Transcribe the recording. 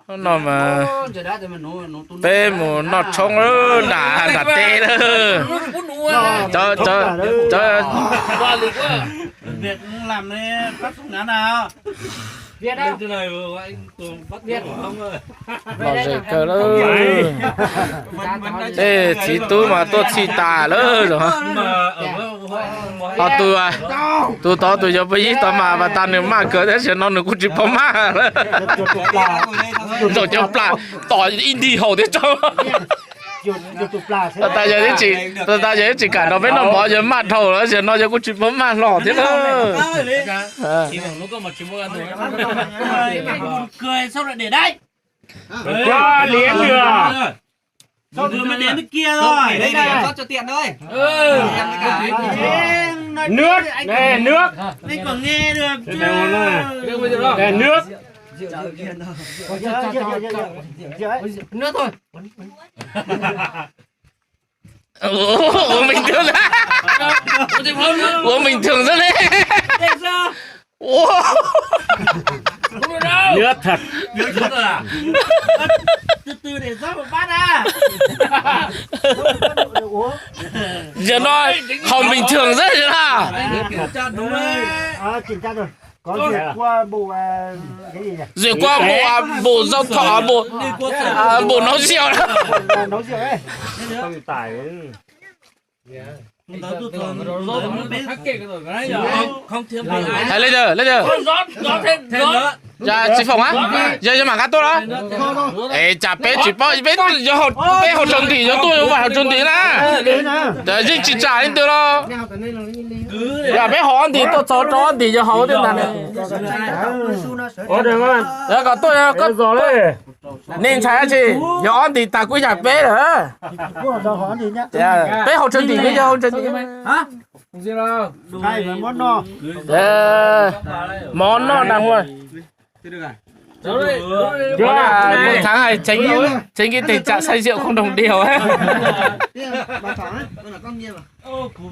Hnub no mas peb mus noj tshoob lawm, nram, nram teb lawm. Cov, cov, cov, lom zem kawg lawm. Tej txiv tub mas tuaj txhij tas lawm. Ho tus, tus tod tus yawg Paj Yib tod mas pas tas nws maj kawg tab sis no nws kuj tsis paub maj lawm. Zaum cov plas tom ib nti haus thiab tso. Tab sis yawg twb tsis kam nrog peb noj mov, yawg maj dhau lawm, tab sis no yawg kuj tsis paub maj hlo thiab lawm. Nước, đây, nước. Đây, nước. Ủa, uống bình thường thôi. Uống bình thường thôi đấy. Ủa. Nước thật. Giờ nói không bình thường rất là. Có duyệt qua bộ, à, cái gì nhỉ? Duyệt qua bộ, à, bộ giao thông, à, bộ, à, bộ nấu rượu đó. Bộ nấu rượu ấy. Không tải. Hais li ntawd, li ntawd. Yog tsis foom a, yog yog mam nqa tuaj los. Es tsam peb tsis paub, peb yog peb hauv tsev ntim, yog tuaj yog vaj hauv tsev ntim na. Yeej tsis tsam li ntawd los. Yog peb hauv ob ntim tuaj txog rau ob ntim yog hauv tej ntag. Kom tuaj, nej ntshai dab tsi? Yog ob ntim tas kuj yam peb lawm. Peb hauv tsev ntim, peb yog hauv tsev ntim. Mov noj đàng hoàng. Thắng hay tránh, tránh cái tình trạng say rượu không đồng đều.